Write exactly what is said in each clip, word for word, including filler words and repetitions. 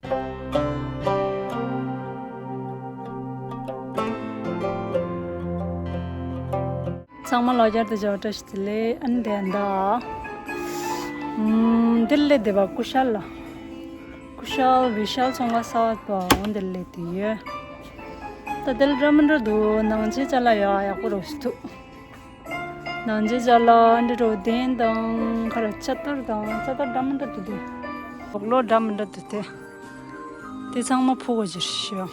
ཚང་མ་ལོ་བརྒྱ་དང་བཅུ་བཀྲ་ཤིས་བདེ་ལེགས། ཨ་ནི་དེ་འདྲ། ཨམ། འདིར་སླེབས་བསྡད་པ། ཀུ་ཤལ་ལ། ཀུ་ཤལ་བི་ཤལ་ཚོང་ཁང་གསར་པ་འོ་འདིར་སླེབས་བསྡད་ཡོད། ད་འདིར་འདྲ་མི་འདྲ་འདུག་ནང་ཆེན་ཅ་ལག་ཡག་ཡག་པོ་རོགས་ཞིག་འདུག་ནང་ཆེན་ཅ་ལག་འདི་འགྲོ་གདན་དང་ཁ་ར་ཆ་གཏོར་དང་ཆ་གཏོར་འདྲ་མི་འདྲ་འདུག་དེ། རོགས་ལོ་འདྲ་མི་འདྲ་འདུག་དེ། དེ་ཚང་མ་ཕུ་གོ་ཅིར་ཤོག་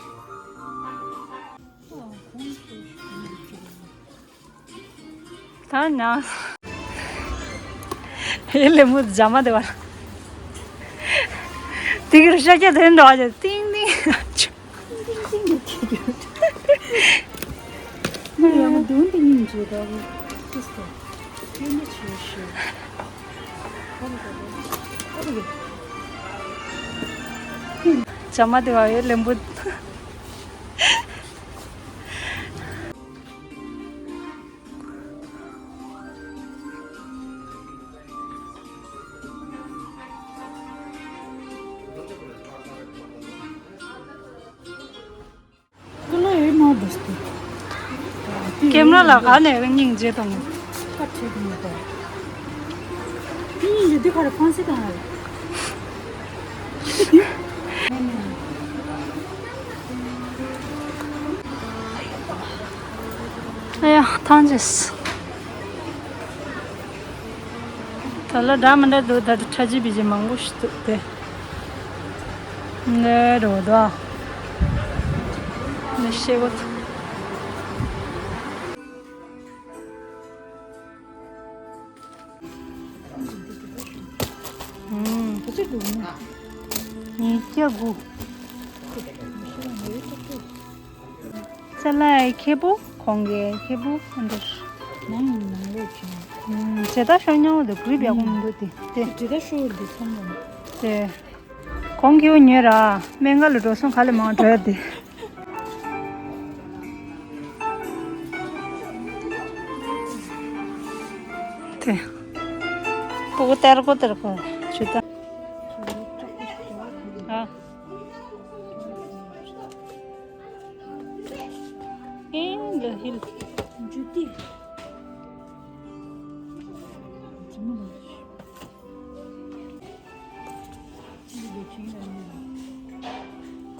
ད་ན། ཧེ་ལེ་མུ་ཇ་མ་དེ་བར། དེ་གིར་ཤ་ཁྱ་དེ་འདྲ་བ་ཏིང་ཏིང་། ང་ཡང་མ་དུང་དེ་ཉིན་བྱེད་དོ། ཏིས་ཏོ། ཁྱོད་ནི་ཆོས་ཤིག་ཇ་མ་དེ་བ་ཧེ་ལེ་མུ། ཀུ་ལོ་ཡོད་མ་འདུག་སྟེ། ཀེམ་ར་ལ་ག་ནས་སྙིང་རྗེ་དང་། ཁ་ཁྲིད་མི་དང་། སྙིང་རྗེ་འདི་ག་རེ་ཕན་སེ་དང་རེད། ཨ་ཡ་ཐང་ཅེས། ད་ལ་འདྲ་མི་འདྲ་འདུག་ད་ལྟ་ཁྲ་ཆིལ་བི་ཆིལ་མང་པོ་ཞིག་འདུག་སྟེ། ནས་རོ་དོ། ནས་ཤེས་གོ། ཨུམ། ཉིས་བརྒྱ་དགུ། ཙ་ལ་ཡི་ཁེ་པོ་ཁོང་གི་ཁེ་པོ་ཨ་འདྲ། ནང་ནང་ལོགས་ཀྱི། ཨུམ། ཇེ་ད་ཤོར་ཉང་བོ་དེ་གུས་པ་ཡག་པོ་མི་འདུག་སྟེ། དེ་ཇེ་ད་ཤོར་དེ་ཚང་མ། དེ། གོང་གི་འུ་ཉོས་ར། སྨན་ཁང་ལ་འགྲོ་སོང་ག་ལ་མང་འགྲོ་ཡ་དེ། དེ། སྤུ་གུ་སྟེར་གོ་སྟེར་གོ་ཇུ་ད། ཨ། In the hill. ཇུ་ཏི།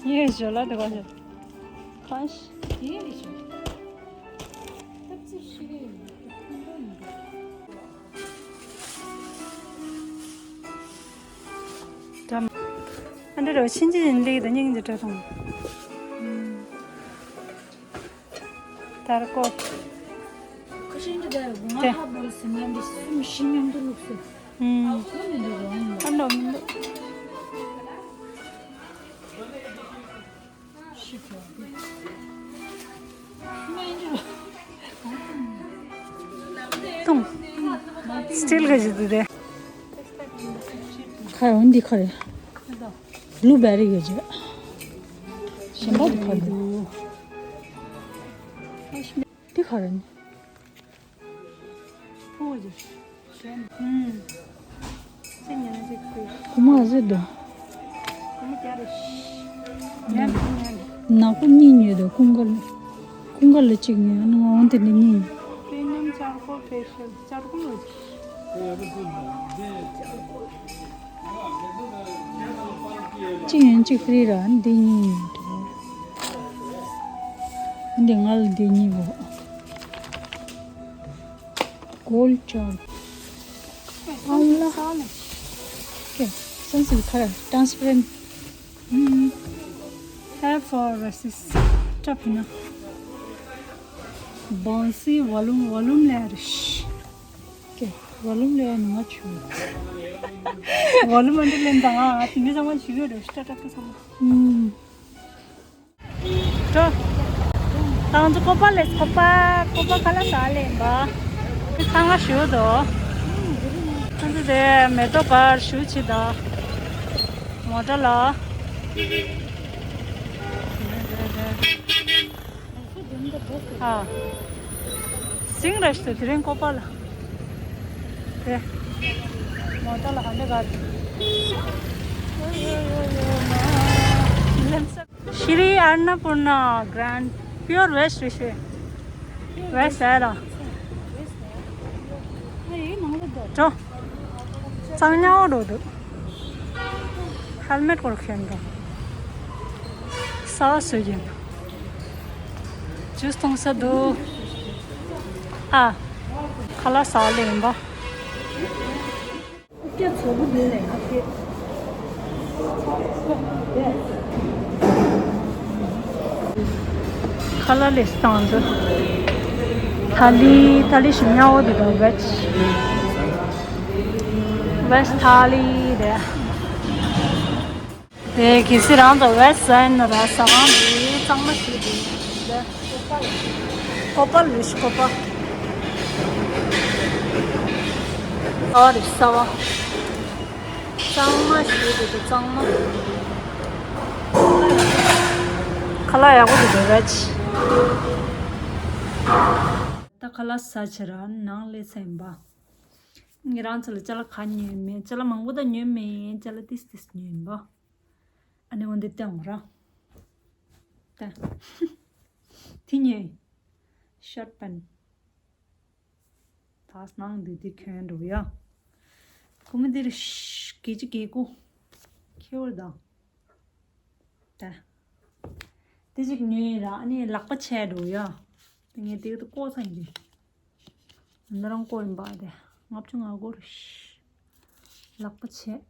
ཡེ་ཞོ་ལ་དེ་ག་ཞོ། ཁ་ཤ། ཡེ་ཞོ། ཏབ་ཙི་ཤི་གི་ཡོད། ཨ་འདྲ་རོ་ཕྱིན་ཅི་ཡིན་ལིག་དང་སྙིང་རྗེ་སྤྲད་སོང་། ཏར་ཀོ། ཁ་ཤས་འདི་ག་ང་ཧ་བོ་སི་མན་འདི་སུམ་ཤི་མཉམ་དུ་ལུགས་སུ། ཨུམ། ཁོ་མི་འདུག་རོང་། ཨ་ནོ་མི་འདུག་ཤི་ཁྱོད། ཏུང་། སི་ཊིལ་ག་ཞིག་འདུག་དེ། ཁ་འོན་འདི་ཁ་རེད། བླུ་བེ་རི་གི་རྗེས། གཞན་པ་འདི་ཁ་རེད། འདི་ཁ་རེད། ཁོ་མ་ཟེར་དོ། ནག་པོ་གཉིས་ཉོས་དོ། ཀུང་ག་ལ། ཀུང་ག་ལ་གཅིག་ཉོས། ང་འོན་ཏེ་འདི་གཉིས་ཉོས། གཅིག་ཡན་གཅིག་ཧྥི་རི་ར། འདི་གཉིས་ཡིན་འདུག་འདི་ང་ལ་འདི་གཉིས་དགོས། Gold jar. ཨ་ལ། ཀེ། སན་སིལ་ཁ་ར་transparent. ཧེ་ཕོ་རེ་སིས་ཊབ་ཡིན་ན། བོན་སི་ཝོ་ལུམ་ཝོ་ལུམ་ལེ་རེ་ཤི། ཀེ། ཝོ་ལུམ་ལེ་ནུ་མ་ཆུ། ཝོ་ལུམ་ཨ་འདི་ལེན་དང་ཨ་ཏི་མི་ཚང་མ་ཞིག་ཡོད་རེ་ཤི་ཊབ་ཊབ་ཚང་མ། ཨུམ། འགྲོ། ཏང་ཙུ་ཀོ་པ་ལས་ཀོ་པ་ཀོ་པ་ཁ་ལ་ས་ལེན་པ། ཁ་ང་ཞུ་དོ། ཏང་ཙུ་དེ་མེ་ཏོག་པར་ཞུ་ཆི་དོ། མོ་ཊ་ལ། ཨ། སིང་ར་ཤི་དེ་རིང་ཀོ་པ་ལ། དེ། མོ་ཊ་ལ་ག་འདྲ་ག་རེ། Shri Annapurna Grand, pure veg རེད་ཤག Veg རེད་ལ། འགྲོ། གཙང་ཉག་འགྲོ་འདུག Helmet སྐོར་གྱོན་འགྲོ། ཟ་བ་བཟོས་ཀྱིན། Juice འཐུང་ས་འདུག་ཨ། ཁ་ལག་ཟ་བ་ལེན་པ། སྐྱ་ཚོ་བུ་འདི་ནས་ཁ་སྐད། ཁ་ལག་ལས་སྟངས་འདི། ཐ་ལི་ཐ་ལི་ཞིམ་ཉག་འོ་འདི་དང་veg veg ཐ་ལི་རེད། དེ་གལ་སྲིད་རང་ཚོ་veg ཟ་ཡིན་ན་ར་ཟ་ཁང་འདི་གཙང་མ་ཞིག་འདུག་དེ། ཀོ་པ་ལ་ཀོ་པ་ལ་ཞིག་ཀོ་པ། ཨོ་རི་ས་བ། གཙང་མ་ཞིག་འདུག་གཙང་མ། ཁ་ལག་ཡག་པོ་འདུག་veg ད་ཁ་ལག་ཟ་ཆེ་ར་ནང་ལས་ཚན་པ། ངེད་རང་ཚོ་ལ་ཅ་ལག་ག་ཉོས་མེད། ཅ་ལག་མང་པོ་ད་ཉོས་མེད། ཅ་ལག་ཏིས་ཏིས་ཉོས་ཡིན་པ། ཨ་ནི་འོན་ཏེ་སྟོན་ར། ད། དེ་ཉོས། ཤོར་པན། ད་སྣང་འདི་དེ་གྱོན་འགྲོ་ཡ། ཁོ་མོ་འདིར་ཤ་གི་ཅི་གི་ཀུ། ཁེ་བར་དང་། ད། དེ་ཅིག་ཉོས་ཡིན་ར་ཨ་ནི་ལག་པ་ཆད་འགྲོ་ཡ། དེ་ངས་དེ་ཏུ་ཀོ་ཚ་ཡིན་གྱི། འདི་རང་ཀོ་ཡིན་པ་དེ། ལྔ་བཅུ་ང་དགུ་རེད། ལག་པ་ཆད།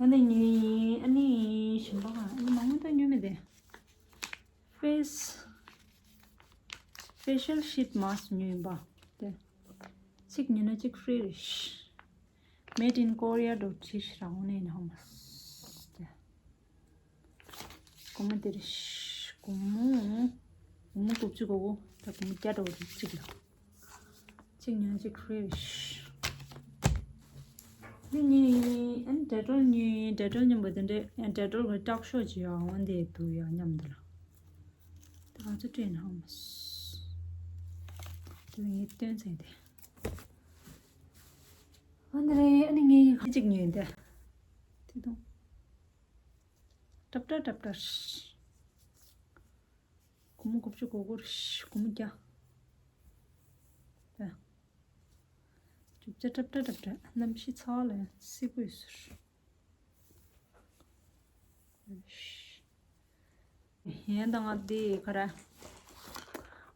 ཨ་ནི་ཉོས་ཡིན། ཨ་ནི་ཞིམ་པ་ཨ་ནི་མང་པོ་ད་ཉོས་མེད་དེ། Face facial sheet mask ཉོས་ཡིན་པ། དེ། གཅིག་ཉོས་ན་གཅིག་free རེད། Made in Korea འགྲོ་བྲིས་ཤི་རང་ནས་ནང་མ། དེ། སྒོར་མོ་དེ་རེད། སྒོར་མོ། སྒོར་མོ་དགུ་བཅུ་གོ་དགུ། ད་སྒོར་མོ་བརྒྱ་འགྲོ་བ་རེད་གཅིག་ལ། གཅིག་ཉོས་གཅིག་free། ནི་ཉིན་ཨན་Dettol ཉོས། Dettol མཉམ་པོ་དེ་འདྲས་ཡང་Dettol གི་སྐྲག་ཤོག་ཅིག་ཡང་འོན་ཏེ་འདུག་ཡང་མཉམ་དུ་ལ། དེ་ག་ཚོད་སྤྲད་ནའང་མ་སོ། དེ་ངས་སྟོན་ཚེ་དེ། འོན་ཏེ་རེད་ཨ་ནི་ངས་ཁ་ཅིག་ཉོས་དེ། དེ་དང་། ཏྲབ་ཏྲ་ཏྲབ་ཏྲ། སྒོར་མོ་དགུ་བཅུ་གོ་དགུ་རེད། སྒོར་མོ་བརྒྱ། ད། རྒྱུ་ཆ་ཏྲབ་ཏྲ་ཏྲབ་ཏྲ་གནམ་གཤིས་ཚ་བ་ལ་ཡང་སྲིད་པོ་ཡོད་ཟེར། ཡན་ད་ང་འདི་ག་རེ།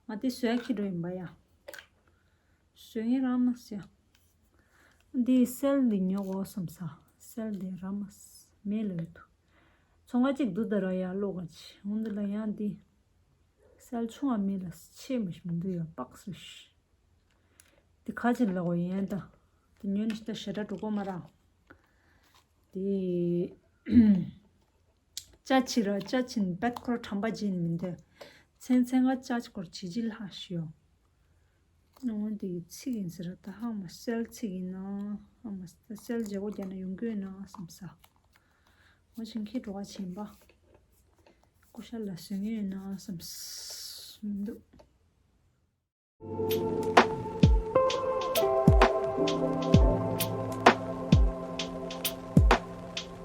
ང་འདི་བཟོས་ཁྱེར་འགྲོ་ཡིན་པ་ཡ། བཟོས་ངས་རང་མ་ཟེར། འདི་སེལ་འདི་ཉོ་དགོས་བསམ་ས། སེལ་འདི་ར་མ་མེད་ལ་ཡོད་དུ། ཚོང་ཁང་གཅིག་འདུག་ད་ར་ཡ་ལོག་ག་ཆེ་འོང་འདི་ལ་ཡང་འདི། སེལ་ཆུང་བ་མེད་ལ་ཆེ་མི་ཞིག་མི་འདུག་ཡ་པགས་སུ་ཤི། འདི་ཁ་ཅིག་ལ་གོ་ཡན་ད། འདི་ཉོ་ནི་ཤི་ད་ཞེ་དྲག་འགྲོ་གོ་མ་ར། འདི། ཅ་ཆི་ར་ཅ་ཆིན་བད་ཁོར་ཁྲམ་པ་ཇིན་མིན་ཏེ། ཚན་ཚན་ག་ཅ་ཆི་ཁོར་ཇི་ཇི་ལྷ་ཤིའོ། ནོ་འདི་ཚིག་ཡིན་ཟེར་ད་ཧ་མ་སེལ་ཚིག་ཡིན་ན་ཧ་མ་སེལ་བརྗེ་བོ་རྒྱ་ན་ཡོང་གི་ཡོད་ན་བསམ་ས། ང་ཆིན་ཁྱེད་འགྲོ་བ་ཆེན་པ། ཀུ་ཤ་ལ་སོན་ཡོད་ན་བསམ་ས་མི་འདུག